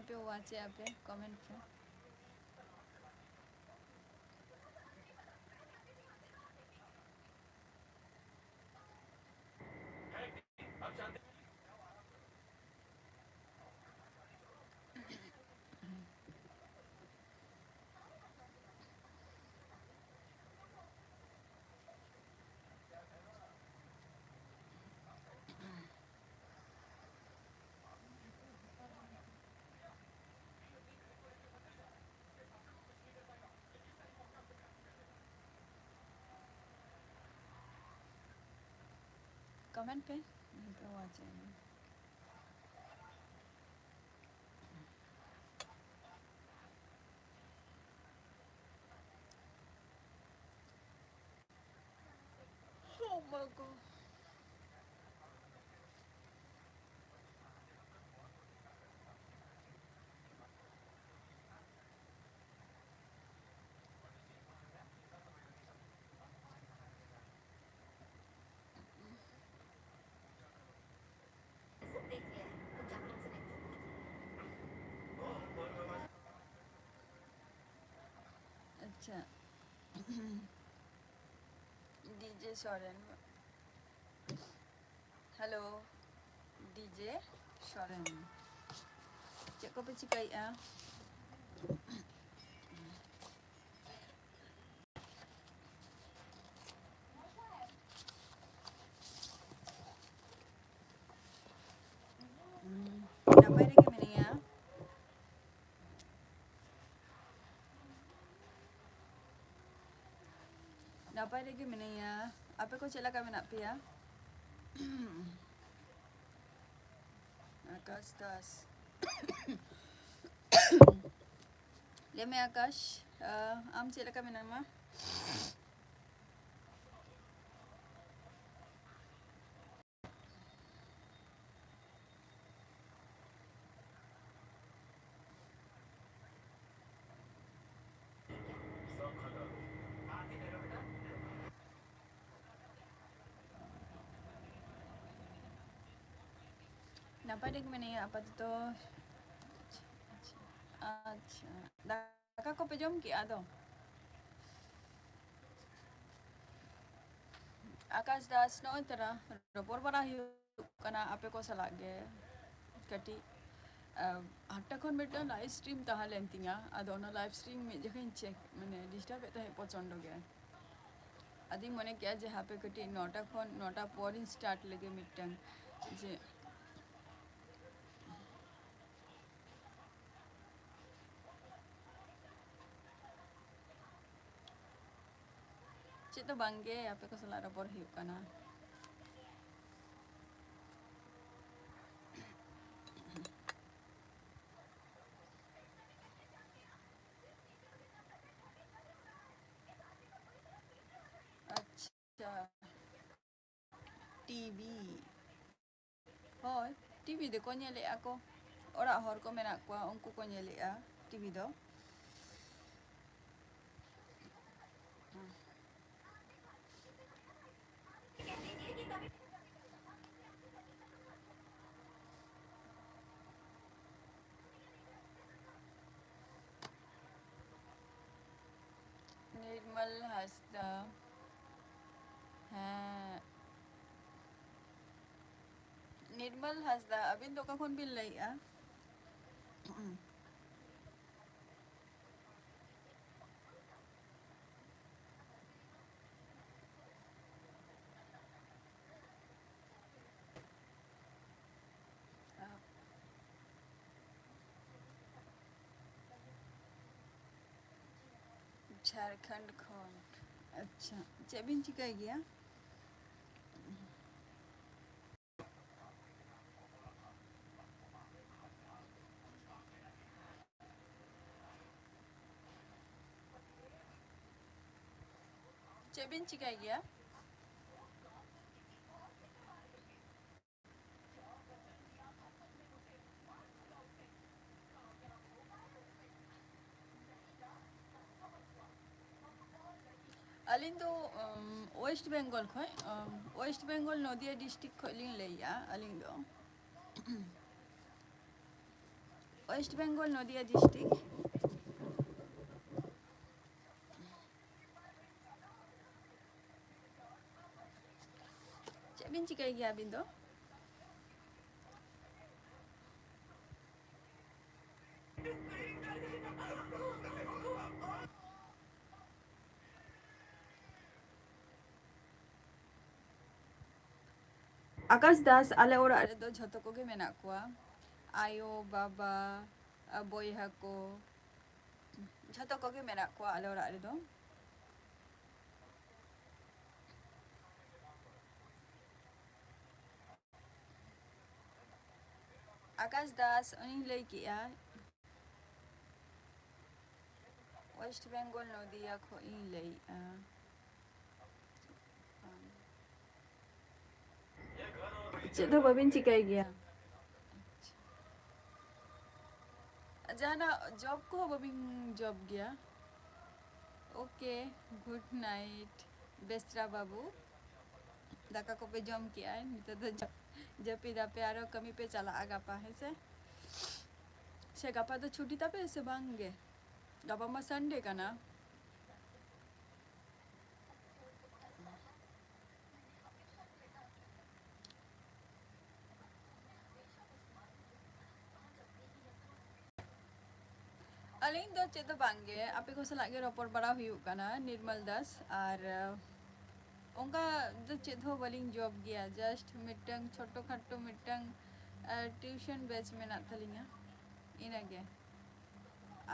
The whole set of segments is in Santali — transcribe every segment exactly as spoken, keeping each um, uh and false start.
ᱯᱮ ᱣᱟᱪᱮᱜᱼᱟ ᱯᱮ, ᱠᱚᱢᱮᱱᱴ ᱯᱮ᱾ ᱠᱚᱢᱮᱱᱴ ᱯᱮ, ᱤᱧ ᱯᱮ ᱣᱟᱪᱮᱜᱼᱟ᱾ Oh my God. ᱟᱪᱪᱷᱟ᱾ DJ Soren. Hello, DJ Soren. ᱪᱮᱫ ᱠᱚᱯᱮ ᱪᱤᱠᱟᱹᱭᱮᱫᱼᱟ? ᱱᱟᱯᱟᱭ ᱨᱮᱜᱮ ᱢᱮᱱᱟᱭᱟ᱾ ᱱᱟᱯᱟᱭ ᱨᱮᱜᱮ ᱢᱮᱱᱟᱭᱟ᱾ ᱟᱯᱮ ᱠᱚ ᱪᱮᱫ ᱞᱮᱠᱟ ᱢᱮᱱᱟᱜ ᱯᱮᱭᱟ? ᱟᱠᱟᱥ ᱫᱟᱥ᱾ ᱞᱟᱹᱭ ᱢᱮ ᱟᱠᱟᱥ, ᱟᱢ ᱪᱮᱫ ᱞᱮᱠᱟ ᱢᱮᱱᱟᱢᱟ? ᱱᱟᱯᱟᱭ ᱨᱮᱜᱮ ᱢᱮᱱᱟᱭᱟ ᱟᱯᱟᱛᱚᱛᱚ᱾ ᱟᱪᱪᱷᱟ, ᱫᱟᱠᱟ ᱠᱚᱯᱮ ᱡᱚᱢ ᱠᱮᱜᱼᱟ ᱟᱫᱚ? ᱟᱠᱟᱥ ᱫᱟᱥ, ᱱᱚᱜᱼᱚᱭ ᱛᱚᱨᱟ ᱨᱚᱯᱚᱲ ᱵᱟᱲᱟ ᱦᱩᱭᱩᱜ ᱠᱟᱱᱟ ᱟᱯᱮ ᱠᱚ ᱥᱟᱞᱟᱜ ᱜᱮ ᱠᱟᱹᱴᱤᱡ᱾ ᱟᱴᱴᱟ ᱠᱷᱚᱱ ᱢᱤᱫᱴᱟᱝ live stream ᱛᱟᱦᱮᱸ ᱞᱮᱱ ᱛᱤᱧᱟ, ᱟᱫᱚ ᱚᱱᱟ live stream ᱢᱤᱫ ᱡᱚᱠᱷᱚᱱ check, ᱢᱟᱱᱮ, disturb ᱮᱫ ᱛᱟᱦᱮᱸᱫ ᱯᱨᱚᱪᱚᱱᱰᱚ ᱜᱮ᱾ ᱟᱫᱚᱧ ᱢᱚᱱᱮ ᱠᱮᱜᱼᱟ ᱡᱮ ᱦᱟᱯᱮ ᱠᱟᱹᱴᱤᱡ ᱱᱚᱴᱟ ᱠᱷᱚᱱ, ᱱᱚᱴᱟ ᱯᱚᱨᱤᱧ start ᱞᱮᱜᱮ ᱢᱤᱫᱴᱟᱝ, ᱡᱮ ᱪᱮᱫ ᱫᱚ ᱵᱟᱝᱜᱮ, ᱟᱯᱮ ᱠᱚ ᱥᱟᱞᱟᱜ ᱨᱚᱯᱚᱲ ᱦᱩᱭᱩᱜ ᱠᱟᱱᱟ᱾ ᱟᱪᱪᱷᱟ, ᱴᱤᱵᱷᱤ᱾ ᱦᱳᱭ, ᱴᱤᱵᱷᱤ ᱫᱚᱠᱚ ᱧᱮᱞᱮᱫᱼᱟ ᱠᱚ, ᱚᱲᱟᱜ ᱦᱚᱲ ᱠᱚ ᱢᱮᱱᱟᱜ ᱠᱚᱣᱟ, ᱩᱱᱠᱩ ᱠᱚ ᱧᱮᱞᱮᱫᱼᱟ ᱴᱤᱵᱷᱤ ᱫᱚ᱾ ᱱᱤᱨᱢᱚᱞ ᱦᱟᱸᱥᱫᱟ᱾ ᱦᱮᱸ, ᱱᱤᱨᱢᱚᱞ ᱦᱟᱸᱥᱫᱟ, ᱟᱹᱵᱤᱱ ᱫᱚ ᱚᱠᱟ ᱠᱷᱚᱱ ᱵᱤᱱ ᱞᱟᱹᱭᱮᱫᱼᱟ? ᱡᱷᱟᱲᱠᱷᱚᱸᱰ ᱠᱷᱚᱱ᱾ ᱟᱪᱪᱷᱟ, ᱪᱮᱫ ᱵᱤᱱ ᱪᱤᱠᱟᱹᱭ ᱜᱮᱭᱟ? ᱪᱮᱫ ᱵᱤᱱ ᱪᱤᱠᱟᱹᱭ ᱜᱮᱭᱟ? ᱟᱹᱞᱤᱧ ᱫᱚ, ᱩᱢ, West Bengal ᱠᱷᱚᱱ, ᱩᱢ, West Bengal ᱱᱚᱫᱤᱭᱟ district ᱠᱷᱚᱱ ᱞᱤᱧ ᱞᱟᱹᱭᱮᱫᱼᱟ ᱟᱹᱞᱤᱧ ᱫᱚ᱾ West Bengal, Nadia district. ᱪᱮᱫ ᱵᱤᱱ ᱪᱤᱠᱟᱹᱭ ᱜᱮᱭᱟ ᱟᱹᱵᱤᱱ ᱫᱚ? ᱟᱠᱟᱥ ᱫᱟᱥ, ᱟᱞᱮ ᱚᱲᱟᱜ ᱨᱮᱫᱚ ᱡᱷᱚᱛᱚ ᱠᱚᱜᱮ ᱢᱮᱱᱟᱜ ᱠᱚᱣᱟ, ᱟᱭᱳ, ᱵᱟᱵᱟ, ᱵᱚᱭᱦᱟ ᱠᱚ, ᱡᱷᱚᱛᱚ ᱠᱚᱜᱮ ᱢᱮᱱᱟᱜ ᱠᱚᱣᱟ ᱟᱞᱮ ᱚᱲᱟᱜ ᱨᱮᱫᱚ᱾ ᱟᱠᱟᱥ ᱫᱟᱥ, ᱩᱱᱤᱧ ᱞᱟᱹᱭ ᱠᱮᱜᱼᱟ, ᱳᱭᱮᱥᱴ ᱵᱮᱝᱜᱚᱞ, ᱱᱚᱫᱤᱭᱟ ᱠᱷᱚᱱ ᱤᱧ ᱞᱟᱹᱭᱮᱜᱼᱟ᱾ ᱪᱮᱫ ᱦᱚᱸ ᱵᱟᱹᱵᱤᱱ ᱪᱤᱠᱟᱹᱭ ᱜᱮᱭᱟ? ᱡᱟᱦᱟᱱᱟᱜ ᱡᱚᱵ ᱠᱚᱦᱚᱸ ᱵᱟᱹᱵᱤᱱ ᱡᱚᱵ ᱜᱮᱭᱟ? ᱳᱠᱮ, ᱜᱩᱰ ᱱᱟᱭᱤᱴ ᱵᱮᱥᱨᱟ ᱵᱟᱹᱵᱩ᱾ ᱫᱟᱠᱟ ᱠᱚᱯᱮ ᱡᱚᱢ ᱠᱮᱜᱼᱟ, ᱱᱤᱛᱚᱜ ᱫᱚ ᱡᱟᱹᱯᱤᱫᱟᱯᱮ, ᱟᱨᱚ ᱠᱟᱹᱢᱤ ᱯᱮ ᱪᱟᱞᱟᱜᱼᱟ ᱜᱟᱯᱟ, ᱦᱮᱸ ᱥᱮ? ᱥᱮ ᱜᱟᱯᱟ ᱫᱚ ᱪᱷᱩᱴᱤ ᱛᱟᱯᱮ ᱥᱮ ᱵᱟᱝ ᱜᱮ? ᱜᱟᱯᱟ ᱢᱟ ᱥᱟᱱᱰᱮ ᱠᱟᱱᱟ᱾ ᱟᱹᱞᱤᱧ ᱫᱚ ᱪᱮᱫ ᱫᱚ ᱵᱟᱝ ᱜᱮ, ᱟᱯᱮ ᱠᱚ ᱥᱟᱞᱟᱜ ᱜᱮ ᱨᱚᱯᱚᱲ ᱵᱟᱲᱟ ᱦᱩᱭᱩᱜ ᱠᱟᱱᱟ, ᱱᱤᱨᱢᱟᱞ ᱫᱟᱥ᱾ ᱟᱨ, ᱟᱸ, ᱚᱱᱠᱟ ᱫᱚ ᱪᱮᱫ ᱦᱚᱸ ᱵᱟᱹᱞᱤᱧ ᱡᱚᱵ ᱜᱮᱭᱟ, ᱡᱟᱥᱴ ᱢᱤᱫᱴᱟᱝ ᱪᱷᱳᱴᱳ ᱠᱷᱟᱴᱳ ᱢᱤᱫᱴᱟᱝ, ᱟᱸ, ᱴᱤᱭᱩᱥᱚᱱ ᱵᱮᱪ ᱢᱮᱱᱟᱜ ᱛᱟᱹᱞᱤᱧᱟ, ᱤᱱᱟᱹᱜᱮ᱾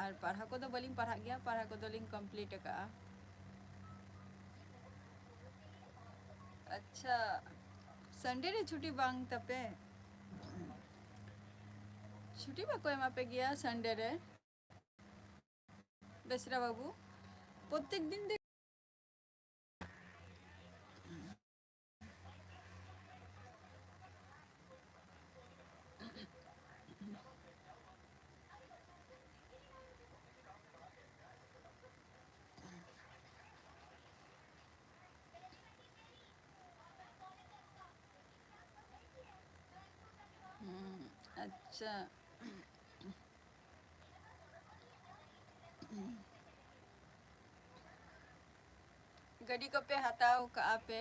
ᱟᱨ ᱯᱟᱲᱦᱟᱣ ᱠᱚᱫᱚ ᱵᱟᱹᱞᱤᱧ ᱯᱟᱲᱦᱟᱜ ᱜᱮᱭᱟ, ᱯᱟᱲᱦᱟᱣ ᱠᱚᱫᱚ ᱞᱤᱧ ᱠᱚᱢᱯᱞᱤᱴ ᱟᱠᱟᱜᱼᱟ᱾ ᱟᱪᱪᱷᱟ, ᱥᱟᱱᱰᱮ ᱨᱮ ᱪᱷᱩᱴᱤ ᱵᱟᱝ ᱛᱟᱯᱮ? ᱪᱷᱩᱴᱤ ᱵᱟᱠᱚ ᱮᱢᱟ ᱯᱮ ᱜᱮᱭᱟ ᱥᱟᱱᱰᱮ ᱨᱮ? ᱵᱮᱥᱨᱟ ᱵᱟᱹᱵᱩ, ᱯᱨᱚᱛᱮᱠ ᱫᱤᱱ ᱫᱚ ᱦᱩᱸ, ᱟᱪᱪᱷᱟ᱾ ᱜᱟᱹᱰᱤ ᱠᱚᱯᱮ ᱦᱟᱛᱟᱣ ᱠᱟᱜᱼᱟ ᱯᱮ,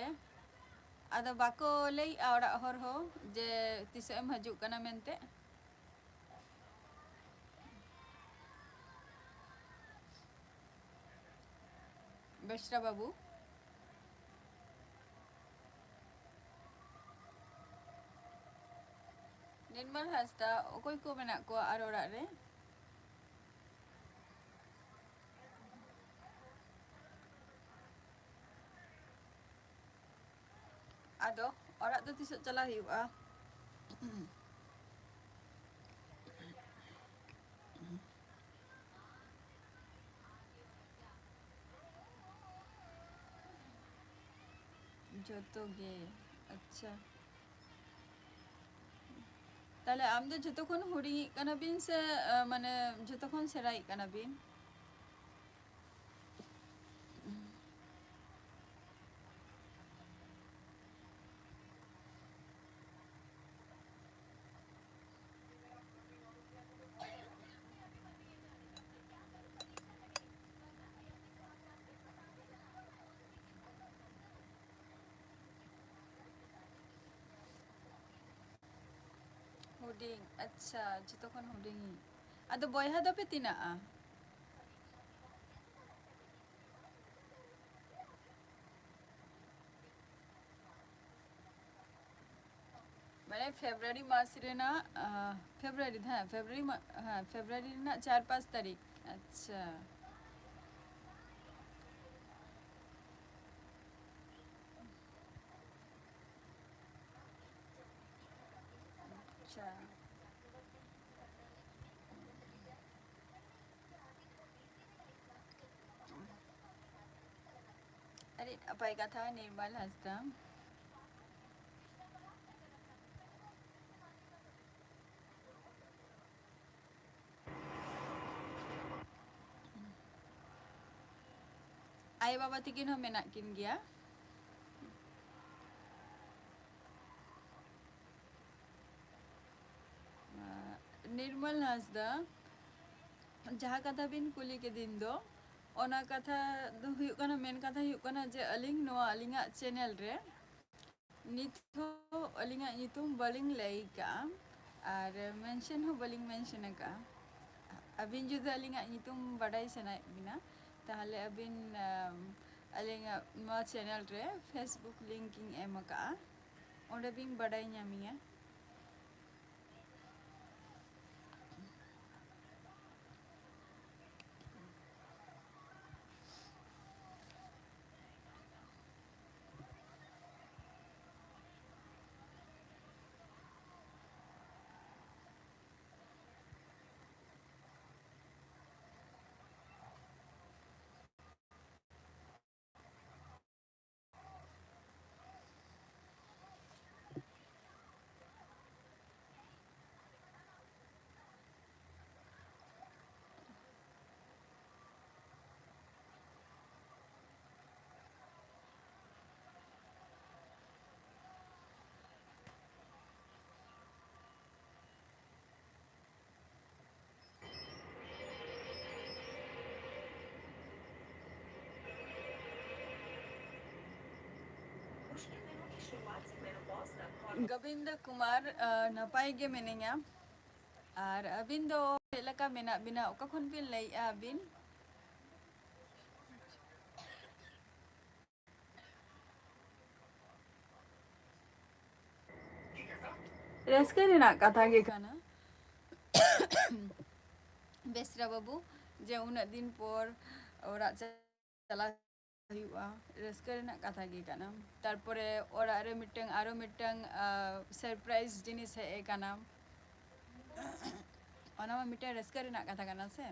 ᱟᱫᱚ ᱵᱟᱠᱚ ᱞᱟᱹᱭᱮᱜᱼᱟ ᱚᱲᱟᱜ ᱦᱚᱲ ᱦᱚᱸ ᱡᱮ ᱛᱤᱥᱚᱜ ᱮᱢ ᱦᱤᱡᱩᱜ ᱠᱟᱱᱟ ᱢᱮᱱᱛᱮ? ᱵᱮᱥᱨᱟ ᱵᱟᱹᱵᱩ, ᱱᱤᱨᱢᱟᱞ ᱦᱟᱸᱥᱫᱟ, ᱚᱠᱚᱭ ᱠᱚ ᱢᱮᱱᱟᱜ ᱠᱚᱣᱟ ᱟᱨ ᱚᱲᱟᱜ ᱨᱮ? ᱟᱫᱚ ᱚᱲᱟᱜ ᱫᱚ ᱛᱤᱥᱚᱜ ᱪᱟᱞᱟᱜ ᱦᱩᱭᱩᱜᱼᱟ? ᱡᱚᱛᱚ ᱜᱮ᱾ ᱟᱪᱪᱷᱟ, ᱛᱟᱦᱞᱮ ᱟᱢ ᱫᱚ ᱡᱷᱚᱛᱚ ᱠᱷᱚᱱ ᱦᱩᱰᱤᱧᱤᱡ ᱠᱟᱱᱟ ᱵᱤᱱ ᱥᱮ, ᱟ, ᱢᱟᱱᱮ, ᱡᱷᱚᱛᱚ ᱠᱷᱚᱱ ᱥᱮᱬᱟᱭᱤᱡ ᱠᱟᱱᱟ ᱵᱤᱱ? ᱦᱩᱰᱤᱧ, ᱟᱪᱪᱷᱟ, ᱡᱷᱚᱛᱚ ᱠᱷᱚᱱ ᱦᱩᱰᱤᱧ᱾ ᱟᱫᱚ ᱵᱚᱭᱦᱟ ᱫᱚᱯᱮ ᱛᱤᱱᱟᱹᱜᱼᱟ? ᱢᱟᱱᱮ ᱯᱷᱮᱵᱽᱨᱩᱣᱟᱨᱤ ᱢᱟᱥ ᱨᱮᱱᱟᱜ, ᱟᱸ, ᱯᱷᱮᱵᱽᱨᱩᱣᱟᱨᱤ, ᱦᱮᱸ, ᱯᱷᱮᱵᱽᱨᱩᱣᱟᱨᱤ ᱢᱟ-, ᱦᱮᱸ, ᱯᱷᱮᱵᱽᱨᱩᱣᱟᱨᱤ ᱨᱮᱱᱟᱜ ᱪᱟᱨ ᱯᱟᱸᱪ ᱛᱟᱹᱨᱤᱠᱷ᱾ ᱟᱪᱪᱷᱟ᱾ ᱟᱪᱪᱷᱟ᱾ ᱟᱹᱰᱤ ᱱᱟᱯᱟᱭ ᱠᱟᱛᱷᱟ, ᱱᱤᱨᱢᱟᱞ ᱦᱟᱸᱥᱫᱟ᱾ ᱟᱭᱳ ᱵᱟᱵᱟ ᱛᱟᱹᱠᱤᱱ ᱦᱚᱸ ᱢᱮᱱᱟᱜ ᱠᱤᱱ ᱜᱮᱭᱟ᱾ ᱱᱤᱨᱢᱚᱞ ᱦᱟᱸᱥᱫᱟ, ᱡᱟᱦᱟᱸ ᱠᱟᱛᱷᱟ ᱵᱤᱱ ᱠᱩᱞᱤ ᱠᱤᱫᱤᱧ ᱫᱚ, ᱚᱱᱟ ᱠᱟᱛᱷᱟ ᱫᱚ ᱦᱩᱭᱩᱜ ᱠᱟᱱᱟ, ᱢᱮᱱ ᱠᱟᱛᱷᱟ ᱦᱩᱭᱩᱜ ᱠᱟᱱᱟ ᱡᱮ ᱟᱹᱞᱤᱧ ᱱᱚᱣᱟ ᱟᱹᱞᱤᱧᱟᱜ ᱪᱮᱱᱮᱞ ᱨᱮ ᱱᱤᱛ ᱦᱚᱸ ᱟᱹᱞᱤᱧᱟᱜ ᱧᱩᱛᱩᱢ ᱵᱟᱹᱞᱤᱧ ᱞᱟᱹᱭ ᱠᱟᱜᱼᱟ, ᱟᱨ ᱢᱮᱱᱥᱮᱱ ᱦᱚᱸ ᱵᱟᱹᱞᱤᱧ ᱢᱮᱱᱥᱮᱱ ᱟᱠᱟᱜᱼᱟ᱾ ᱟᱹᱵᱤᱱ ᱡᱩᱫᱤ ᱟᱹᱞᱤᱧᱟᱜ ᱧᱩᱛᱩᱢ ᱵᱟᱰᱟᱭ ᱥᱟᱱᱟᱭᱮᱫ ᱵᱤᱱᱟ, ᱛᱟᱦᱚᱞᱮ ᱟᱹᱵᱤᱱ, ᱟᱢ, ᱟᱹᱞᱤᱧᱟᱜ ᱱᱚᱣᱟ ᱪᱮᱱᱮᱞ ᱨᱮ ᱯᱷᱮᱥᱵᱩᱠ ᱞᱤᱝᱠ ᱤᱧ ᱮᱢ ᱟᱠᱟᱜᱼᱟ, ᱚᱸᱰᱮ ᱵᱤᱱ ᱵᱟᱰᱟᱭ ᱧᱟᱢᱤᱧᱟ᱾ ᱜᱳᱵᱤᱱᱫᱚ ᱠᱩᱢᱟᱨ, ᱟᱸ, ᱱᱟᱯᱟᱭ ᱜᱮ ᱢᱤᱱᱟᱹᱧᱟ᱾ ᱟᱨ ᱟᱹᱵᱤᱱ ᱫᱚ ᱪᱮᱫ ᱞᱮᱠᱟ ᱢᱮᱱᱟᱜ ᱵᱤᱱᱟ? ᱚᱠᱟ ᱠᱷᱚᱱ ᱵᱤᱱ ᱞᱟᱹᱭᱮᱫᱼᱟ ᱟᱹᱵᱤᱱ? ᱨᱟᱹᱥᱠᱟᱹ ᱨᱮᱱᱟᱜ ᱠᱟᱛᱷᱟ ᱜᱮ ᱠᱟᱱᱟ, ᱵᱮᱥᱨᱟ ᱵᱟᱹᱵᱩ, ᱡᱮ ᱩᱱᱟᱹᱜ ᱫᱤᱱ ᱯᱚᱨ ᱚᱲᱟᱜ ᱪᱟᱞᱟᱣ ᱦᱩᱭᱩᱜᱼᱟ, ᱨᱟᱹᱥᱠᱟᱹ ᱨᱮᱱᱟᱜ ᱠᱟᱛᱷᱟ ᱜᱮ ᱠᱟᱱᱟ᱾ ᱛᱟᱨᱯᱚᱨᱮ ᱚᱲᱟᱜ ᱨᱮ ᱢᱤᱫᱴᱟᱝ, ᱟᱨᱚ ᱢᱤᱫᱴᱟᱝ, ᱟᱸ, surprise ᱡᱤᱱᱤᱥ ᱦᱮᱡ ᱟᱠᱟᱱᱟ, ᱚᱱᱟ ᱢᱟ ᱢᱤᱫᱴᱟᱝ ᱨᱟᱹᱥᱠᱟᱹ ᱨᱮᱱᱟᱜ ᱠᱟᱛᱷᱟ ᱠᱟᱱᱟ ᱥᱮ᱾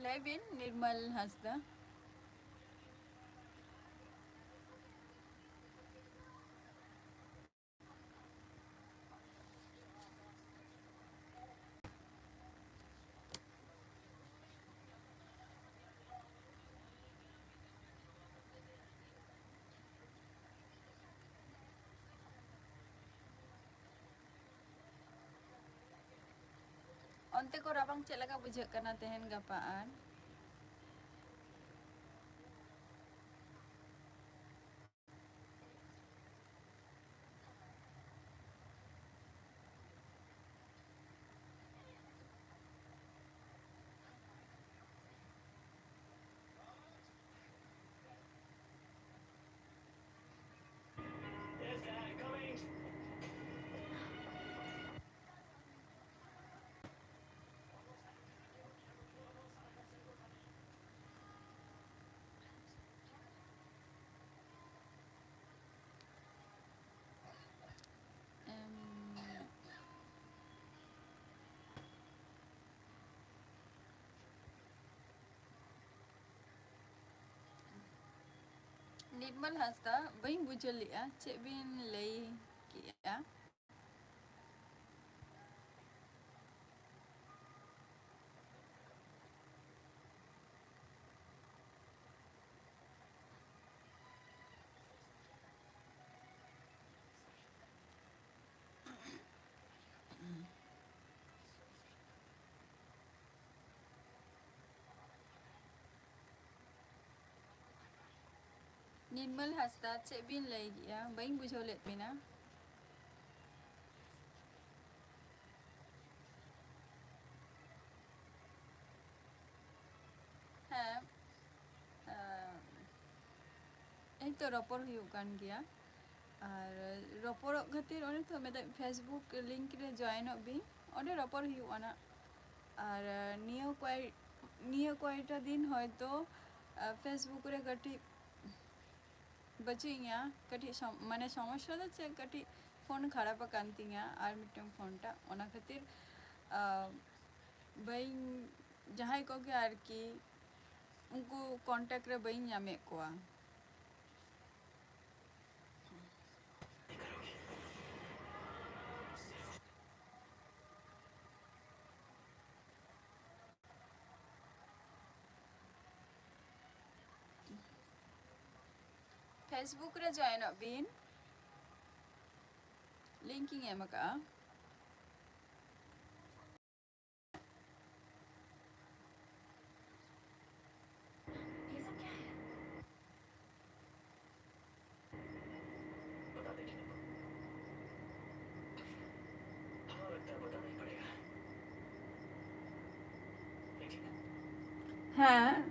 ᱞᱟᱹᱭ ᱵᱤᱱ, ᱱᱤᱨᱢᱚᱞ ᱦᱟᱸᱥᱫᱟ᱾ ᱚᱱᱛᱮ ᱠᱚ ᱨᱟᱵᱟᱝ ᱪᱮᱫ ᱞᱮᱠᱟ ᱵᱩᱡᱷᱟᱹᱜ ᱠᱟᱱᱟ ᱛᱮᱦᱮᱧ ᱜᱟᱯᱟ ᱟᱨ? ᱮᱢ, ᱱᱤᱨᱢᱚᱞ ᱦᱟᱸᱥᱫᱟ, ᱵᱟᱹᱧ ᱵᱩᱡᱷᱟᱹᱣ ᱞᱮᱫᱼᱟ, ᱪᱮᱫ ᱵᱤᱱ ᱞᱟᱹᱭ ᱠᱮᱫᱼᱟ? ᱱᱤᱨᱢᱚᱞ ᱦᱟᱸᱥᱫᱟ, ᱪᱮᱫ ᱵᱤᱱ ᱞᱟᱹᱭ ᱠᱮᱜᱼᱟ? ᱵᱟᱹᱧ ᱵᱩᱡᱷᱟᱹᱣ ᱞᱮᱫ ᱵᱤᱱᱟ᱾ ᱦᱮᱸ, ᱟᱸ, ᱮᱭ ᱛᱚ ᱨᱚᱯᱚᱲ ᱦᱩᱭᱩᱜ ᱠᱟᱱ ᱜᱮᱭᱟ᱾ ᱟᱨ ᱨᱚᱯᱚᱲᱚᱜ ᱠᱷᱟᱹᱛᱤᱨ ᱚᱱᱮ ᱛᱚ ᱢᱮᱛᱟᱜ, Facebook link ᱨᱮ join ᱚᱜ ᱵᱤᱱ, ᱚᱸᱰᱮ ᱨᱚᱯᱚᱲ ᱦᱩᱭᱩᱜᱼᱟ ᱱᱟᱜ᱾ ᱟᱨ ᱱᱤᱭᱟᱹ ᱠᱚᱭ-, ᱱᱤᱭᱟᱹ ᱠᱚᱭᱮᱠᱴᱟ ᱫᱤᱱ ᱦᱚᱭᱛᱚ, ᱟᱸ, Facebook ᱨᱮ ᱠᱟᱹᱴᱤᱡ ᱵᱟᱹᱪᱩᱜ ᱤᱧᱟ, ᱠᱟᱹᱴᱤᱡ ᱥᱚᱢ-, ᱢᱟᱱᱮ ᱥᱚᱢᱚᱥᱥᱟ ᱫᱚ ᱪᱮᱫ, ᱠᱟᱹᱴᱤᱡ ᱯᱷᱳᱱ ᱠᱷᱟᱨᱟᱯ ᱟᱠᱟᱱ ᱛᱤᱧᱟ ᱟᱨ ᱢᱤᱫᱴᱟᱝ ᱯᱷᱳᱱ ᱴᱟᱜ, ᱚᱱᱟ ᱠᱷᱟᱹᱛᱤᱨ, ᱟᱸ, ᱵᱟᱹᱧ ᱡᱟᱦᱟᱸᱭ ᱠᱚᱜᱮ ᱟᱨᱠᱤ ᱩᱱᱠᱩ contact ᱨᱮ ᱵᱟᱹᱧ ᱧᱟᱢᱮᱫ ᱠᱚᱣᱟ᱾ Facebook ᱨᱮ join ᱚᱜ ᱵᱤᱱ, link ᱤᱧ ᱮᱢ ᱟᱠᱟᱫᱼᱟ᱾ ᱦᱮᱸ᱾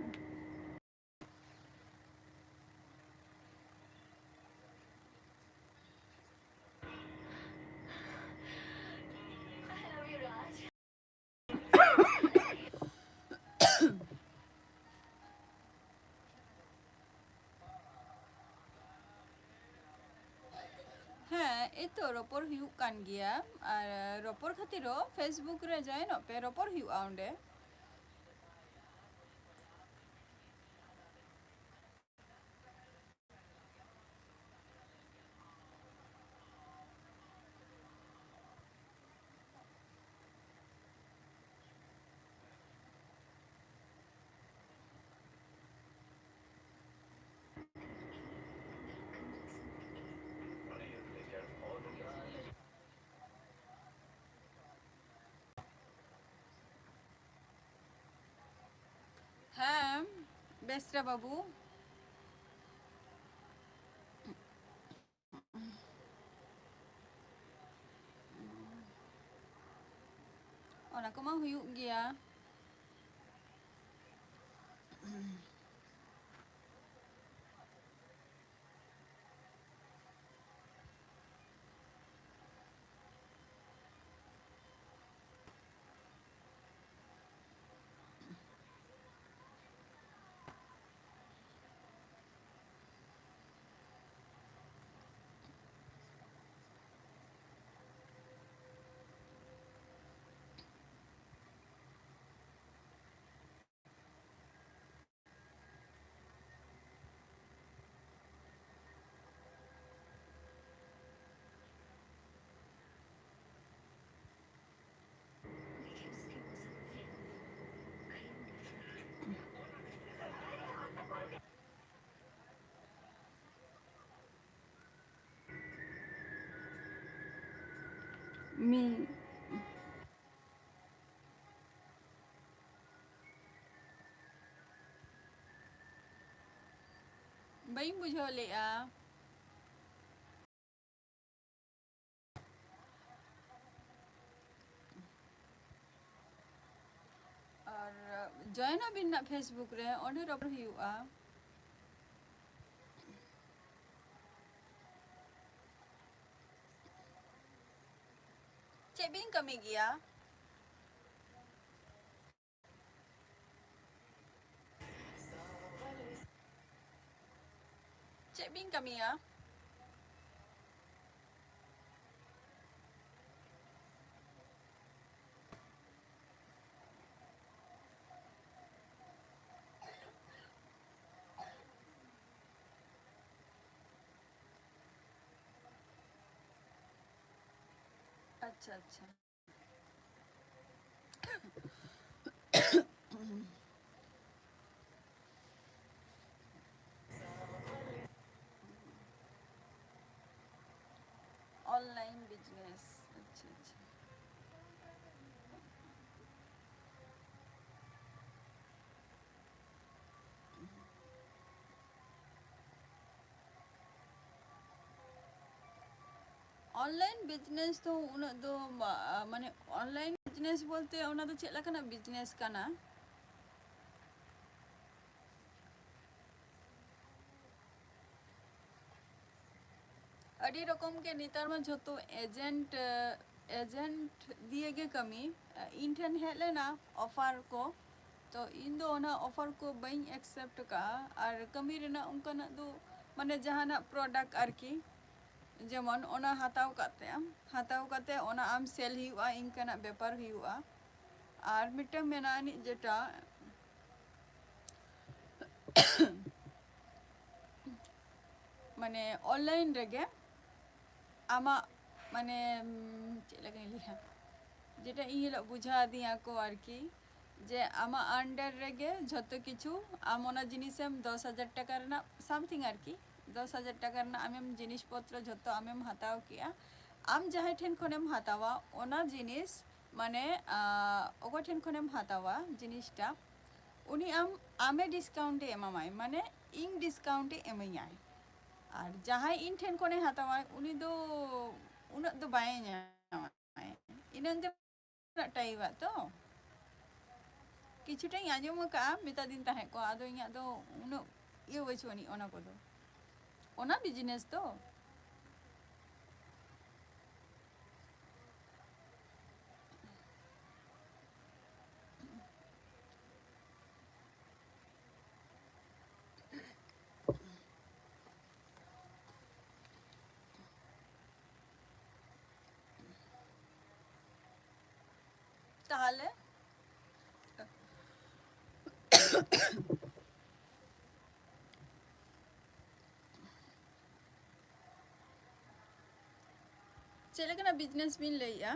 ᱦᱮᱸ, ᱮᱭ ᱛᱚ ᱨᱚᱯᱚᱲ ᱦᱩᱭᱩᱜ ᱠᱟᱱ ᱜᱮᱭᱟ, ᱟᱨ ᱨᱚᱯᱚᱲ ᱠᱷᱟᱹᱛᱤᱨ ᱦᱚᱸ Facebook ᱨᱮ join ᱚᱜ ᱯᱮ, ᱨᱚᱯᱚᱲ ᱦᱩᱭᱩᱜᱼᱟ ᱚᱸᱰᱮ᱾ ᱦᱮᱸ, ᱵᱮᱥᱨᱟ ᱵᱟᱹᱵᱩ᱾ ᱚᱱᱟ ᱠᱚᱢᱟ ᱦᱩᱭᱩᱜ ᱜᱮᱭᱟ᱾ ᱢᱤ-, ᱵᱟᱹᱧ ᱵᱩᱡᱷᱟᱹᱣ ᱞᱮᱫᱼᱟ᱾ ᱟᱨ join ᱟᱵᱤᱱ ᱱᱟᱜ Facebook ᱨᱮ, ᱚᱸᱰᱮ ᱨᱚᱯᱚᱲ ᱦᱩᱭᱩᱜᱼᱟ᱾ ᱪᱮᱫ ᱵᱤᱱ ᱠᱟᱹᱢᱤ ᱜᱮᱭᱟ? ᱪᱮᱫ ᱵᱤᱱ ᱠᱟᱹᱢᱤᱭᱟ? ᱟᱪᱪᱷᱟ, ᱟᱪᱪᱷᱟ᱾ Online business, ᱟᱪᱪᱷᱟ, ᱟᱪᱪᱷᱟ᱾ Online business ᱫᱚ ᱩᱱᱟᱹᱜ ᱫᱚ ᱵᱟ-, ᱢᱟᱱᱮ online business ᱵᱚᱞᱛᱮ ᱚᱱᱟ ᱫᱚ ᱪᱮᱫ ᱞᱮᱠᱟᱱᱟᱜ business ᱠᱟᱱᱟ? ᱟᱹᱰᱤ ᱨᱚᱠᱚᱢ ᱜᱮ ᱱᱮᱛᱟᱨ ᱢᱟ ᱡᱷᱚᱛᱚ agent, agent ᱫᱤᱭᱮ ᱜᱮ ᱠᱟᱹᱢᱤ᱾ ᱤᱧ ᱴᱷᱮᱱ ᱦᱮᱡ ᱞᱮᱱᱟ offer ᱠᱚ, ᱛᱚ ᱤᱧ ᱫᱚ ᱚᱱᱟ offer ᱠᱚ ᱵᱟᱹᱧ accept ᱠᱟᱜᱼᱟ᱾ ᱟᱨ ᱠᱟᱹᱢᱤ ᱨᱮᱱᱟᱜ ᱚᱱᱠᱟᱱᱟᱜ ᱫᱚ, ᱢᱟᱱᱮ, ᱡᱟᱦᱟᱱᱟᱜ product ᱟᱨᱠᱤ, ᱡᱮᱢᱚᱱ ᱚᱱᱟ ᱦᱟᱛᱟᱣ ᱠᱟᱛᱮ, ᱦᱟᱛᱟᱣ ᱠᱟᱛᱮ ᱚᱱᱟ ᱟᱢ sell ᱦᱩᱭᱩᱜᱼᱟ, ᱤᱱᱠᱟᱱᱟᱜ ᱵᱮᱯᱟᱨ ᱦᱩᱭᱩᱜᱼᱟ᱾ ᱟᱨ ᱢᱤᱫᱴᱟᱝ ᱢᱮᱱᱟᱜ ᱟᱹᱱᱤᱡ ᱡᱮᱴᱟ ᱢᱟᱱᱮ online ᱨᱮᱜᱮ ᱟᱢᱟᱜ ᱢᱟᱱᱮ, ᱩᱢ, ᱪᱮᱫ ᱞᱮᱠᱟᱧ ᱞᱟᱹᱭᱟ, ᱡᱮᱴᱟ ᱤᱧ ᱦᱤᱞᱳᱜ ᱵᱩᱡᱷᱟᱹᱣ ᱟᱹᱫᱤᱧᱟ ᱠᱚ ᱟᱨᱠᱤ, ᱡᱮ ᱟᱢᱟᱜ under ᱨᱮᱜᱮ ᱡᱷᱚᱛᱚ ᱠᱤᱪᱷᱩ, ᱟᱢ ᱚᱱᱟ ᱡᱤᱱᱤᱥᱮᱢ ᱫᱚᱥ ᱦᱟᱡᱟᱨ ᱴᱟᱠᱟ ᱨᱮᱱᱟᱜ something ᱟᱨᱠᱤ, ᱫᱚᱥ ᱦᱟᱡᱟᱨ ᱴᱟᱠᱟ ᱨᱮᱱᱟᱜ ᱟᱢᱮᱢ ᱡᱤᱱᱤᱥ ᱯᱚᱛᱨᱚ ᱡᱷᱚᱛᱚ ᱟᱢᱮᱢ ᱦᱟᱛᱟᱣ ᱠᱮᱜᱼᱟ᱾ ᱟᱢ ᱡᱟᱦᱟᱸᱭ ᱴᱷᱮᱱ ᱠᱷᱚᱱᱮᱢ ᱦᱟᱛᱟᱣᱟ ᱚᱱᱟ ᱡᱤᱱᱤᱥ, ᱢᱟᱱᱮ ᱚᱠᱚᱭ ᱴᱷᱮᱱ ᱠᱷᱚᱱᱮᱢ ᱦᱟᱛᱟᱣᱟ ᱡᱤᱱᱤᱥᱴᱟ, ᱩᱱᱤ ᱟᱢ ᱟᱢᱮ ᱰᱤᱥᱠᱟᱣᱩᱱᱴ ᱮ ᱮᱢᱟᱢᱟᱭ, ᱢᱟᱱᱮ ᱤᱧ ᱰᱤᱥᱠᱟᱣᱩᱱᱴ ᱮ ᱮᱢᱟᱹᱧᱟᱭ᱾ ᱟᱨ ᱡᱟᱦᱟᱸᱭ ᱤᱧ ᱴᱷᱮᱱ ᱠᱷᱚᱱᱮ ᱦᱟᱛᱟᱣᱟᱭ ᱩᱱᱤ ᱫᱚ ᱩᱱᱟᱹᱜ ᱫᱚ ᱵᱟᱭ ᱧᱟᱢᱟᱭ᱾ ᱤᱱᱟᱹᱝ ᱜᱮ ᱴᱟᱭᱤᱯᱟᱜ ᱛᱚ᱾ ᱠᱤᱪᱷᱩᱴᱟᱧ ᱟᱸᱡᱚᱢ ᱟᱠᱟᱫᱼᱟ, ᱢᱮᱛᱟ ᱫᱤᱧ ᱛᱟᱦᱮᱸᱫ ᱠᱚ, ᱟᱫᱚ ᱤᱧᱟᱹᱜ ᱫᱚ ᱩᱱᱟᱹᱜ ᱤᱭᱟᱹ ᱵᱟᱹᱪᱩᱜ ᱟᱹᱱᱤᱡ ᱚᱱᱟ ᱠᱚᱫᱚ᱾ ᱚᱱᱟ ᱵᱤᱡᱽᱱᱮᱥ ᱛᱚ᱾ ᱛᱟᱦᱚᱞᱮ ᱪᱮᱫ ᱞᱮᱠᱟᱱᱟᱜ ᱵᱤᱡᱽᱱᱮᱥ ᱵᱤᱱ ᱞᱟᱹᱭᱮᱜᱼᱟ?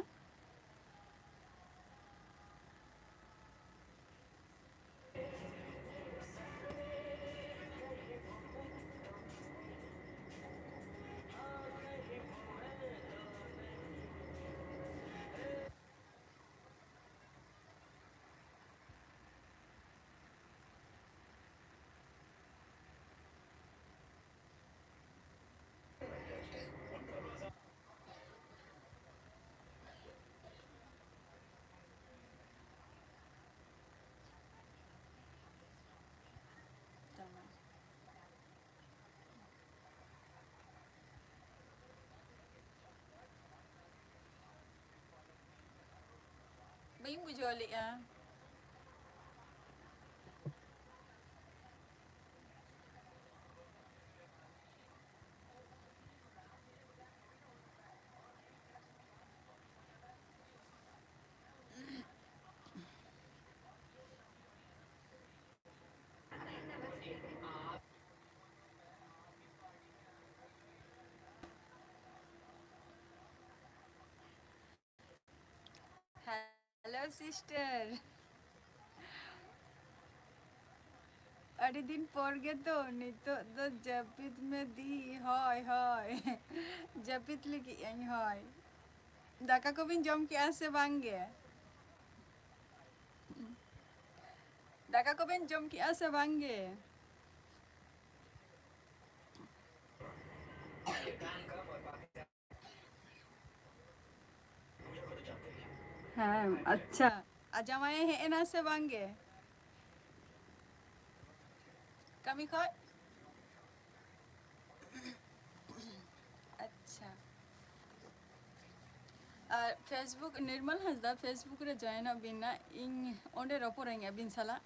ᱵᱟᱹᱧ ᱵᱩᱡᱷᱟᱹᱣ ᱞᱮᱜᱼᱟ᱾ Hello sister. ᱟᱹᱰᱤ ᱫᱤᱱ ᱯᱚᱨ ᱜᱮ ᱛᱚ, ᱱᱤᱛᱚᱜ ᱫᱚ ᱡᱟᱹᱯᱤᱫ ᱢᱮ ᱫᱤ᱾ ᱦᱳᱭ, ᱦᱳᱭ᱾ ᱡᱟᱹᱯᱤᱫ ᱞᱟᱹᱜᱤᱫ ᱟᱹᱧ, ᱦᱳᱭ᱾ ᱫᱟᱠᱟ ᱠᱚᱵᱤᱱ ᱡᱚᱢ ᱠᱮᱜᱼᱟ ᱥᱮ ᱵᱟᱝ ᱜᱮ? ᱫᱟᱠᱟ ᱠᱚᱵᱮᱱ ᱡᱚᱢ ᱠᱮᱜᱼᱟ ᱥᱮ ᱵᱟᱝ ᱜᱮ? ᱦᱮᱸ, ᱟᱪᱪᱷᱟ᱾ ᱟᱨ ᱡᱟᱶᱟᱭᱮ ᱦᱮᱡ ᱮᱱᱟ ᱥᱮ ᱵᱟᱝ ᱜᱮ? ᱠᱟᱹᱢᱤ ᱠᱷᱚᱡ? ᱟᱪᱪᱷᱟ᱾ ᱟᱨ Facebook, ᱱᱤᱨᱢᱚᱞ ᱦᱟᱸᱥᱫᱟ Facebook ᱨᱮ ᱡᱚᱭᱮᱱᱚᱜ ᱵᱤᱱ ᱱᱟ, ᱤᱧ ᱚᱸᱰᱮ ᱨᱚᱯᱚᱲᱟᱹᱧ ᱟᱹᱵᱤᱱ ᱥᱟᱞᱟᱜ᱾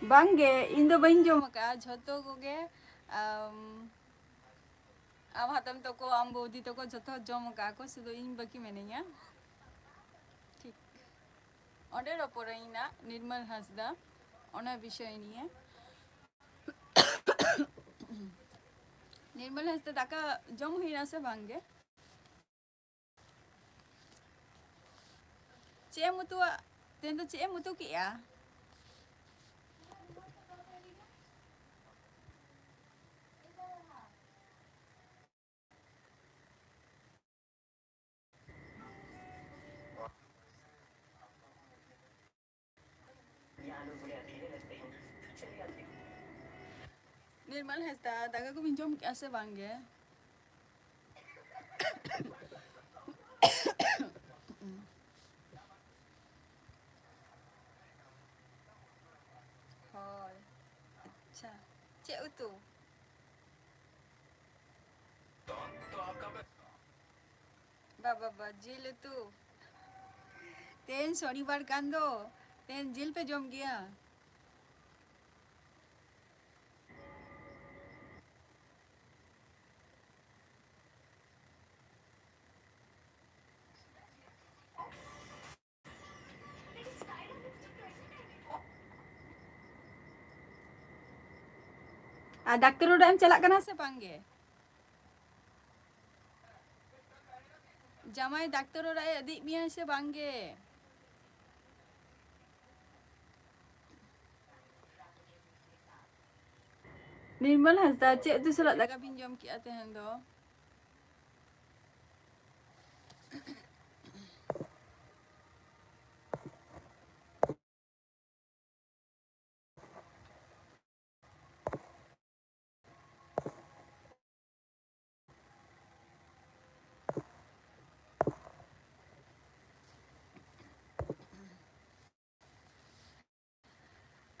ᱵᱟᱝ ᱜᱮ, ᱤᱧ ᱫᱚ ᱵᱟᱹᱧ ᱡᱚᱢ ᱟᱠᱟᱫᱼᱟ, ᱡᱷᱚᱛᱚ ᱠᱚᱜᱮ, ᱟᱢ, ᱟᱢ ᱦᱟᱛᱚᱢ ᱛᱟᱠᱚ, ᱟᱢ ᱵᱟᱹᱣᱫᱤ ᱛᱟᱠᱚ ᱡᱷᱚᱛᱚ ᱡᱚᱢ ᱟᱠᱟᱫᱼᱟ ᱠᱚ, ᱥᱩᱫᱷᱩ ᱤᱧ ᱵᱟᱹᱠᱤ ᱢᱤᱱᱟᱹᱧᱟ᱾ ᱴᱷᱤᱠ, ᱚᱸᱰᱮ ᱨᱚᱯᱚᱲᱟᱹᱧ ᱱᱟ ᱱᱤᱨᱢᱚᱞ ᱦᱟᱸᱥᱫᱟ, ᱚᱱᱟ ᱵᱤᱥᱚᱭ ᱱᱤᱭᱮ᱾ ᱱᱤᱨᱢᱚᱞ ᱦᱟᱸᱥᱫᱟ, ᱫᱟᱠᱟ ᱡᱚᱢ ᱦᱩᱭᱱᱟ ᱥᱮ ᱵᱟᱝ ᱜᱮ? ᱪᱮᱫ ᱮᱢ ᱩᱛᱩᱣᱟ? ᱛᱮᱦᱮᱧ ᱫᱚ ᱪᱮᱫ ᱮᱢ ᱩᱛᱩ ᱠᱮᱜᱼᱟ? ᱱᱤᱨᱢᱟᱞ ᱦᱟᱸᱥᱫᱟ, ᱫᱟᱠᱟ ᱠᱚᱵᱤᱱ ᱡᱚᱢ ᱠᱮᱜᱼᱟ ᱥᱮ ᱵᱟᱝ ᱜᱮ? ᱦᱳᱭ, ᱟᱪᱪᱷᱟ, ᱪᱮᱫ ᱩᱛᱩ? ᱵᱟ, ᱵᱟ, ᱵᱟ, ᱡᱤᱞ ᱩᱛᱩ᱾ ᱛᱮᱦᱮᱧ ᱥᱚᱱᱤᱵᱟᱨ ᱠᱟᱱ ᱫᱚ, ᱛᱮᱦᱮᱧ ᱡᱤᱞ ᱯᱮ ᱡᱚᱢ ᱜᱮᱭᱟ? ᱟᱨ ᱰᱟᱠᱛᱟᱨ ᱚᱲᱟᱜ ᱮᱢ ᱪᱟᱞᱟᱜ ᱠᱟᱱᱟ ᱥᱮ ᱵᱟᱝ ᱜᱮ? ᱡᱟᱢᱟᱭ ᱰᱟᱠᱛᱟᱨ ᱚᱲᱟᱜ ᱮ ᱤᱫᱤᱭᱮᱫ ᱢᱮᱭᱟ ᱥᱮ ᱵᱟᱝ ᱜᱮ? ᱱᱤᱨᱢᱚᱞ ᱦᱟᱸᱥᱫᱟ, ᱪᱮᱫ ᱩᱛᱩ ᱥᱟᱞᱟᱜ ᱫᱟᱠᱟ ᱵᱤᱱ ᱡᱚᱢ ᱠᱮᱜᱼᱟ ᱛᱮᱦᱮᱧ ᱫᱚ?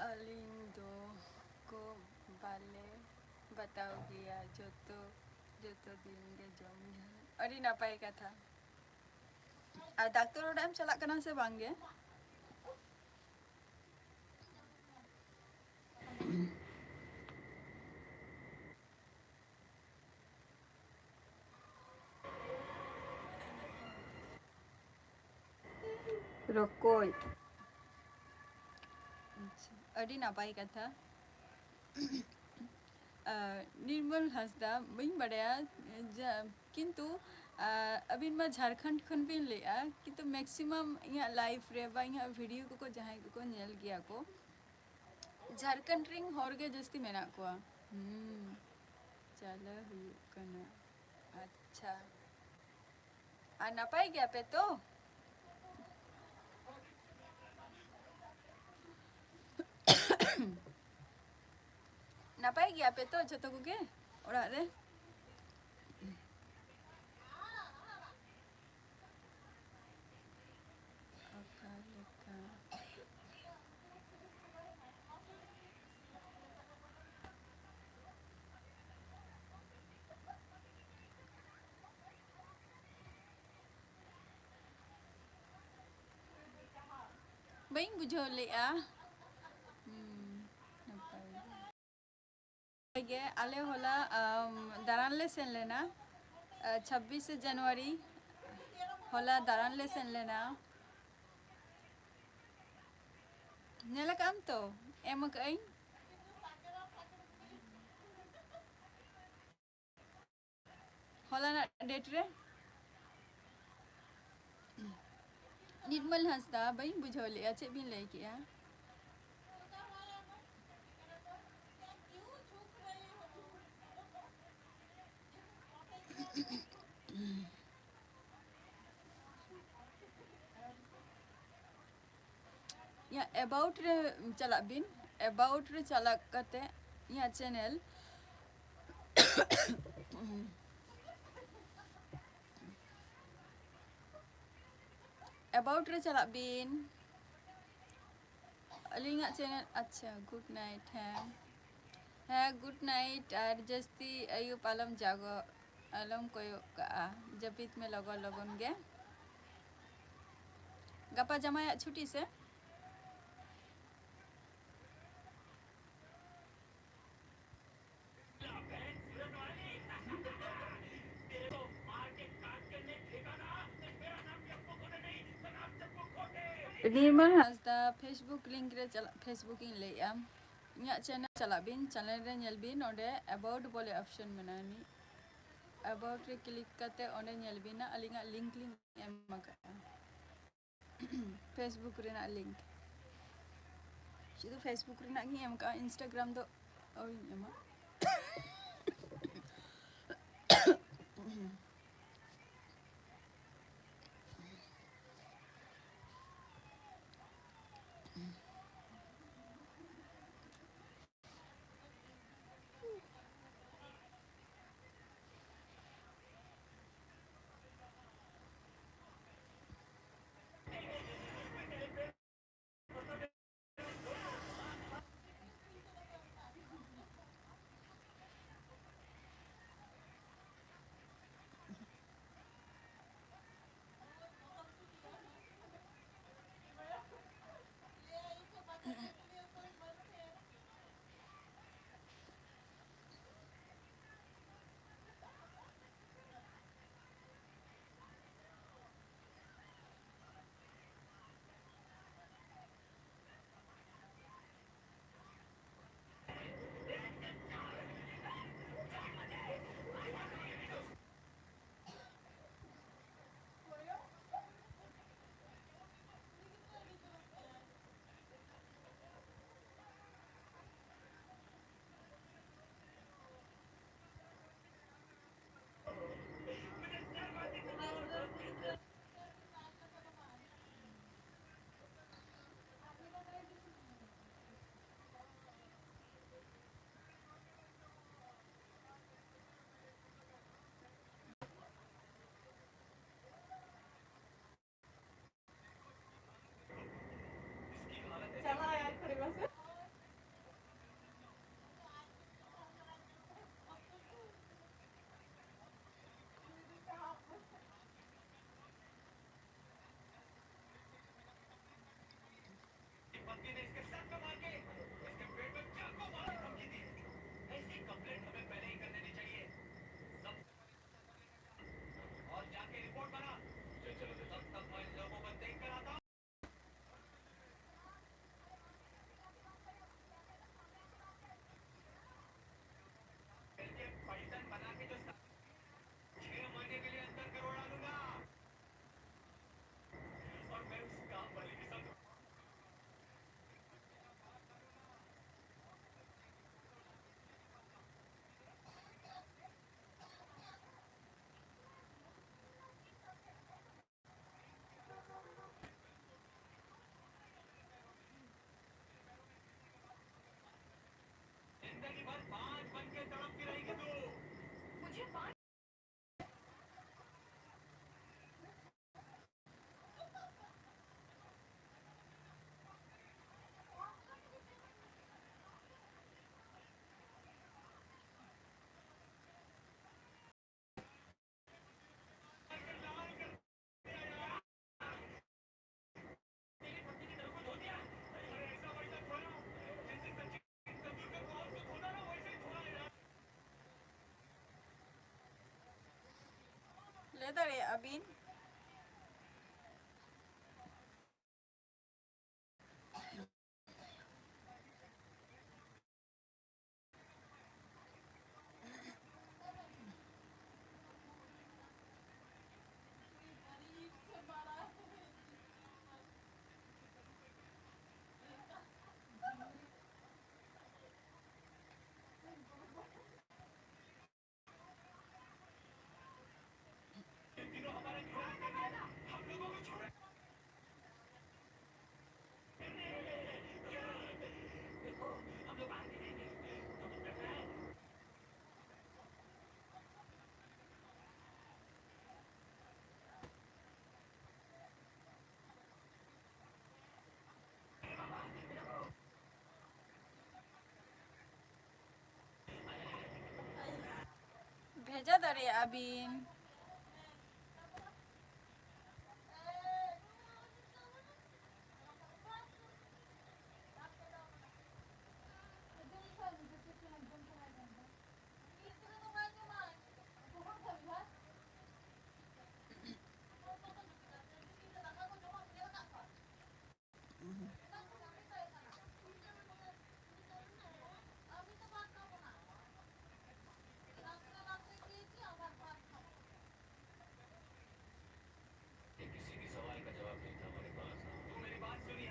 ᱟᱹᱞᱤᱧ ᱫᱚ ᱠᱚ ᱵᱟᱞᱮ ᱵᱟᱛᱟᱣ ᱜᱮᱭᱟ, ᱡᱚᱛᱚ, ᱡᱚᱛᱚ ᱫᱤᱱ ᱜᱮ ᱡᱚᱢ ᱧᱩ᱾ ᱟᱹᱰᱤ ᱱᱟᱯᱟᱭ ᱠᱟᱛᱷᱟ᱾ ᱟᱨ ᱰᱟᱠᱛᱚᱨ ᱚᱲᱟᱜ ᱮᱢ ᱪᱟᱞᱟᱜ ᱠᱟᱱᱟ ᱥᱮ ᱵᱟᱝ ᱜᱮ? ᱨᱚᱠᱚᱡ᱾ ᱟᱪᱪᱷᱟ, ᱟᱹᱰᱤ ᱱᱟᱯᱟᱭ ᱠᱟᱛᱷᱟ᱾ ᱟᱨ ᱱᱤᱨᱢᱚᱞ ᱦᱟᱸᱥᱫᱟ, ᱵᱟᱹᱧ ᱵᱟᱰᱟᱭᱟ, ᱡᱟ-, ᱠᱤᱱᱛᱩ, ᱟᱨ ᱟᱹᱵᱤᱱ ᱢᱟ ᱡᱷᱟᱲᱠᱷᱚᱸᱰ ᱠᱷᱚᱱ ᱵᱤᱱ ᱞᱟᱹᱭᱮᱫᱼᱟ, ᱠᱤᱱᱛᱩ maximum ᱤᱧᱟᱹᱜ live ᱨᱮ ᱵᱟ ᱤᱧᱟᱹᱜ video ᱠᱚᱠᱚ ᱡᱟᱦᱟᱸᱭ ᱠᱚᱠᱚ ᱧᱮᱞ ᱜᱮᱭᱟ ᱠᱚ, ᱡᱷᱟᱲᱠᱷᱚᱸᱰ ᱨᱮᱱ ᱦᱚᱲ ᱜᱮ ᱡᱟᱹᱥᱛᱤ ᱢᱮᱱᱟᱜ ᱠᱚᱣᱟ᱾ ᱦᱩᱸ, ᱪᱟᱞᱟᱣ ᱦᱩᱭᱩᱜ ᱠᱟᱱᱟ᱾ ᱟᱪᱪᱷᱟ, ᱟᱨ ᱱᱟᱯᱟᱭ ᱜᱮᱭᱟᱯᱮ ᱛᱚ? ᱱᱟᱯᱟᱭ ᱜᱮᱭᱟᱯᱮ ᱛᱚ ᱡᱷᱚᱛᱚ ᱠᱚᱜᱮ ᱚᱲᱟᱜ ᱨᱮ? ᱚᱠᱟ ᱞᱮᱠᱟ? ᱵᱟᱹᱧ ᱵᱩᱡᱷᱟᱹᱣ ᱞᱮᱜᱼᱟ᱾ ᱦᱩᱸ, ᱱᱟᱯᱟᱭ ᱜᱮ᱾ ᱜᱮ, ᱟᱞᱮ ᱦᱚᱞᱟ, ᱟᱢ, ᱫᱟᱬᱟᱱ ᱞᱮ ᱥᱮᱱ ᱞᱮᱱᱟ, ᱟ, ᱪᱷᱟᱵᱵᱤᱥᱮ ᱡᱟᱱᱩᱣᱟᱨᱤ, ᱦᱚᱞᱟ ᱫᱟᱬᱟᱱ ᱞᱮ ᱥᱮᱱ ᱞᱮᱱᱟ᱾ ᱧᱮᱞ ᱟᱠᱟᱫ ᱟᱢ ᱛᱚ? ᱮᱢ ᱟᱠᱟᱫ ᱟᱹᱧ᱾ ᱦᱚᱞᱟᱱᱟᱜ date ᱨᱮ᱾ ᱱᱤᱨᱢᱚᱞ ᱦᱟᱸᱥᱫᱟ, ᱵᱟᱹᱧ ᱵᱩᱡᱷᱟᱹᱣ ᱞᱮᱜᱼᱟ, ᱪᱮᱫ ᱵᱤᱱ ᱞᱟᱹᱭ ᱠᱮᱜᱼᱟ? ᱤᱧᱟᱹᱜ about ᱨᱮ ᱪᱟᱞᱟᱜ ᱵᱤᱱ᱾ About ᱨᱮ ᱪᱟᱞᱟᱜ ᱠᱟᱛᱮ ᱤᱧᱟᱹᱜ channel about ᱨᱮ ᱪᱟᱞᱟᱜ ᱵᱤᱱ᱾ ᱟᱹᱞᱤᱧᱟᱜ channel, ᱟᱪᱪᱷᱟ, good night᱾ ᱦᱮᱸ, ᱦᱮᱸ, good night᱾ ᱟᱨ ᱡᱟᱹᱥᱛᱤ ᱟᱹᱭᱩᱵ ᱟᱞᱚᱢ ᱡᱟᱜᱚ, ᱟᱞᱚᱢ ᱠᱚᱭᱚᱜ ᱠᱟᱜᱼᱟ, ᱡᱟᱹᱯᱤᱫ ᱢᱮ ᱞᱚᱜᱚᱱ ᱞᱚᱜᱚᱱ ᱜᱮ᱾ ᱜᱟᱯᱟ ᱡᱟᱢᱟᱭᱟᱜ ᱪᱷᱩᱴᱤ ᱥᱮ? ᱱᱤᱨᱢᱚᱞ ᱦᱟᱸᱥᱫᱟ, Facebook link ᱨᱮ ᱪᱟᱞᱟᱜ, Facebook ᱤᱧ ᱞᱟᱹᱭᱮᱜᱼᱟ, ᱤᱧᱟᱹᱜ channel ᱪᱟᱞᱟᱜ ᱵᱤᱱ, channel ᱨᱮ ᱧᱮᱞ ᱵᱤᱱ, ᱚᱸᱰᱮ about ᱵᱚᱞᱮ option ᱢᱮᱱᱟᱜᱼᱟ, ᱱᱤ about ᱨᱮ click ᱠᱟᱛᱮ ᱚᱸᱰᱮ ᱧᱮᱞ ᱵᱤᱱ ᱱᱟ, ᱟᱹᱞᱤᱧᱟᱜ link ᱞᱤᱧ ᱮᱢ ᱟᱠᱟᱫᱼᱟ᱾ Facebook ᱨᱮᱱᱟᱜ link᱾ ᱥᱩᱫᱷᱩ Facebook ᱨᱮᱱᱟᱜ ᱜᱤᱧ ᱮᱢ ᱠᱟᱜᱼᱟ, Instagram ᱫᱚ ᱟᱹᱣᱨᱤᱧ ᱮᱢᱟ᱾ ᱫᱟᱲᱮᱭᱟᱜᱼᱟ ᱵᱤᱱ᱾ ᱵᱷᱮᱡᱟ ᱫᱟᱲᱮᱭᱟᱜᱼᱟ ᱵᱤᱱ᱾ किसी भी सवाल का जवाब नहीं था हमारे पास। तू मेरी बात सुनिए।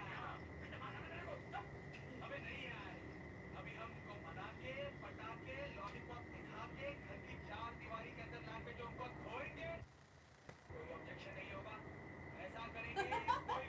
अबे नहीं यार, अभी हम उनको मना के, पटा के, लॉलीपॉप दिखा के घर की चार दीवारी के अंदर ला के जो उनको धोएंगे, कोई ऑब्जेक्शन नहीं होगा। ऐसा करेंगे, कोई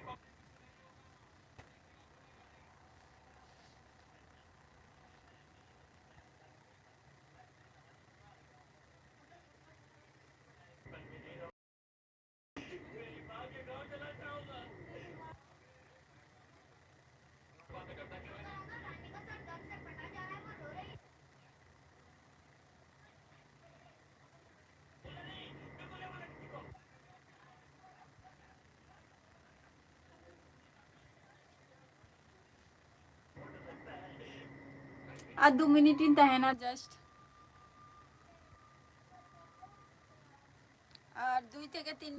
ᱟᱨ ᱫᱩ ᱢᱤᱱᱤᱴ ᱤᱧ ᱛᱟᱦᱮᱱᱟ just᱾ ᱟᱨ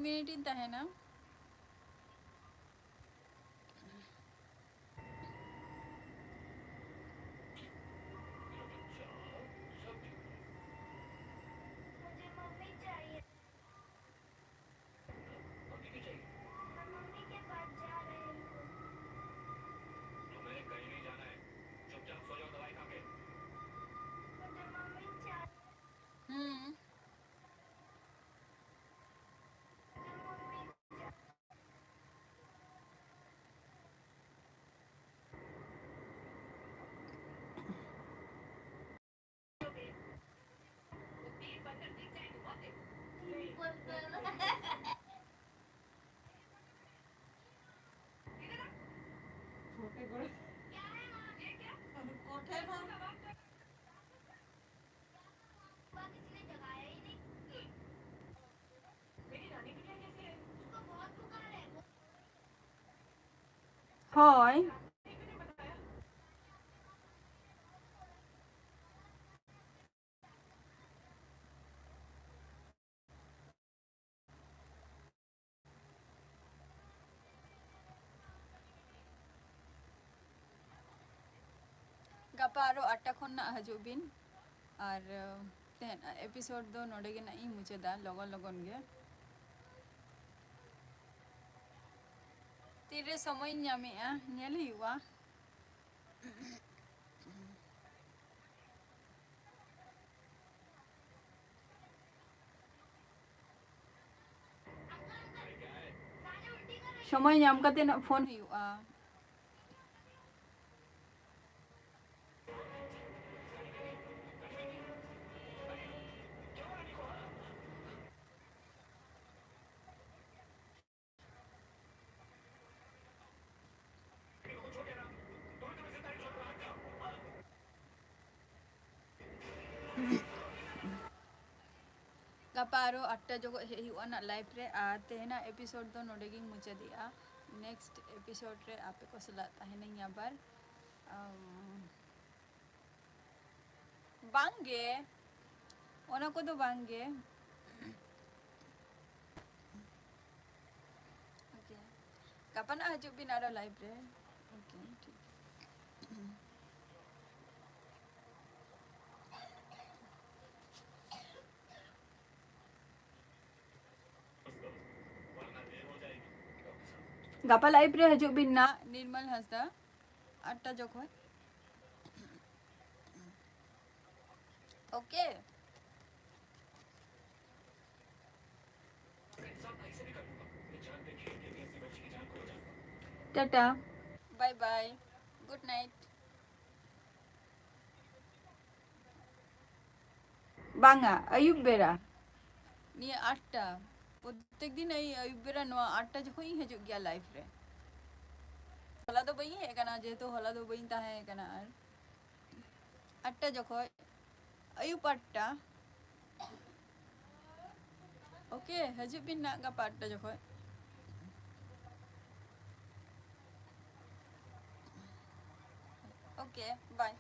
ᱢᱤᱱᱤᱴ ᱤᱧ ᱛᱟᱦᱮᱱᱟ᱾ हम्म। छोटे गोड़। ᱦᱳᱭ᱾ ᱜᱟᱯᱟ ᱟᱨᱚ ᱟᱴᱴᱟ ᱠᱷᱚᱱ ᱱᱟᱜ ᱦᱤᱡᱩᱜ ᱵᱤᱱ᱾ ᱟᱨ, ᱛᱮᱦᱮᱧ episode ᱫᱚ ᱱᱚᱰᱮ ᱜᱮ ᱱᱟᱜ ᱤᱧ ᱢᱩᱪᱟᱹᱫᱟ, ᱞᱚᱜᱚᱱ ᱞᱚᱜᱚᱱ ᱜᱮ᱾ ᱛᱤᱨᱮ ᱥᱚᱢᱚᱭᱤᱧ ᱧᱟᱢᱮᱜᱼᱟ, ᱧᱮᱞ ᱦᱩᱭᱩᱜᱼᱟ᱾ ᱥᱚᱢᱚᱭ ᱧᱟᱢ ᱠᱟᱛᱮ ᱱᱟᱜ ᱯᱷᱳᱱ ᱦᱩᱭᱩᱜᱼᱟ᱾ ᱜᱟᱯᱟ ᱟᱨᱚ ᱟᱴᱴᱟ ᱡᱚᱠᱷᱚᱡ ᱦᱮᱡ ᱦᱩᱭᱩᱜᱼᱟ ᱱᱟᱜ live ᱨᱮ᱾ ᱟᱨ ᱛᱮᱦᱮᱧᱟᱜ episode ᱫᱚ ᱱᱚᱰᱮ ᱜᱤᱧ ᱢᱩᱪᱟᱹᱫᱮᱜᱼᱟ᱾ Next episode ᱨᱮ ᱟᱯᱮ ᱠᱚ ᱥᱟᱞᱟᱜ ᱛᱟᱦᱮᱱᱟᱹᱧ ᱟᱵᱟᱨ᱾ ᱟᱢ, ᱵᱟᱝ ᱜᱮ, ᱚᱱᱟ ᱠᱚᱫᱚ ᱵᱟᱝ ᱜᱮ᱾ ᱜᱟᱯᱟ ᱱᱟᱜ ᱦᱤᱡᱩᱜ ᱵᱤᱱ ᱟᱨᱚ live ᱨᱮ᱾ Okay, ᱴᱷᱤᱠ᱾ ᱜᱟᱯᱟ live ᱨᱮ ᱦᱤᱡᱩᱜ ᱵᱤᱱ ᱱᱟᱜ, ᱱᱤᱨᱢᱚᱞ ᱦᱟᱸᱥᱫᱟ, ᱟᱴ ᱴᱟ ᱡᱚᱠᱷᱚᱱ᱾ Okay. Tata, bye bye, good night. ᱵᱟᱝᱟ, ᱟᱹᱭᱩᱵ ᱵᱮᱲᱟ, ᱱᱤᱭᱟᱹ ᱟᱴ ᱴᱟ, ᱯᱨᱚᱛᱮᱠ ᱫᱤᱱ ᱟᱹᱭ-, ᱟᱹᱭᱩᱵ ᱵᱮᱲᱟ ᱱᱚᱣᱟ ᱟᱴ ᱴᱟ ᱡᱚᱠᱷᱚᱱ ᱤᱧ ᱦᱤᱡᱩᱜ ᱜᱮᱭᱟ live ᱨᱮ᱾ ᱦᱚᱞᱟ ᱫᱚ ᱵᱟᱹᱧ ᱦᱮᱡ ᱟᱠᱟᱱᱟ, ᱡᱮᱦᱮᱛᱩ ᱦᱚᱞᱟ ᱫᱚ ᱵᱟᱹᱧ ᱛᱟᱦᱮᱸ ᱠᱟᱱᱟ᱾ ᱟᱨ ᱟᱴ ᱴᱟ ᱡᱚᱠᱷᱚᱱ, ᱟᱹᱭᱩᱵ ᱟᱴ ᱴᱟ᱾ Okay, ᱦᱤᱡᱩᱜ ᱵᱤᱱ ᱱᱟᱜ ᱜᱟᱯᱟ ᱟᱴ ᱴᱟ ᱡᱚᱠᱷᱚᱱ᱾ Okay, bye.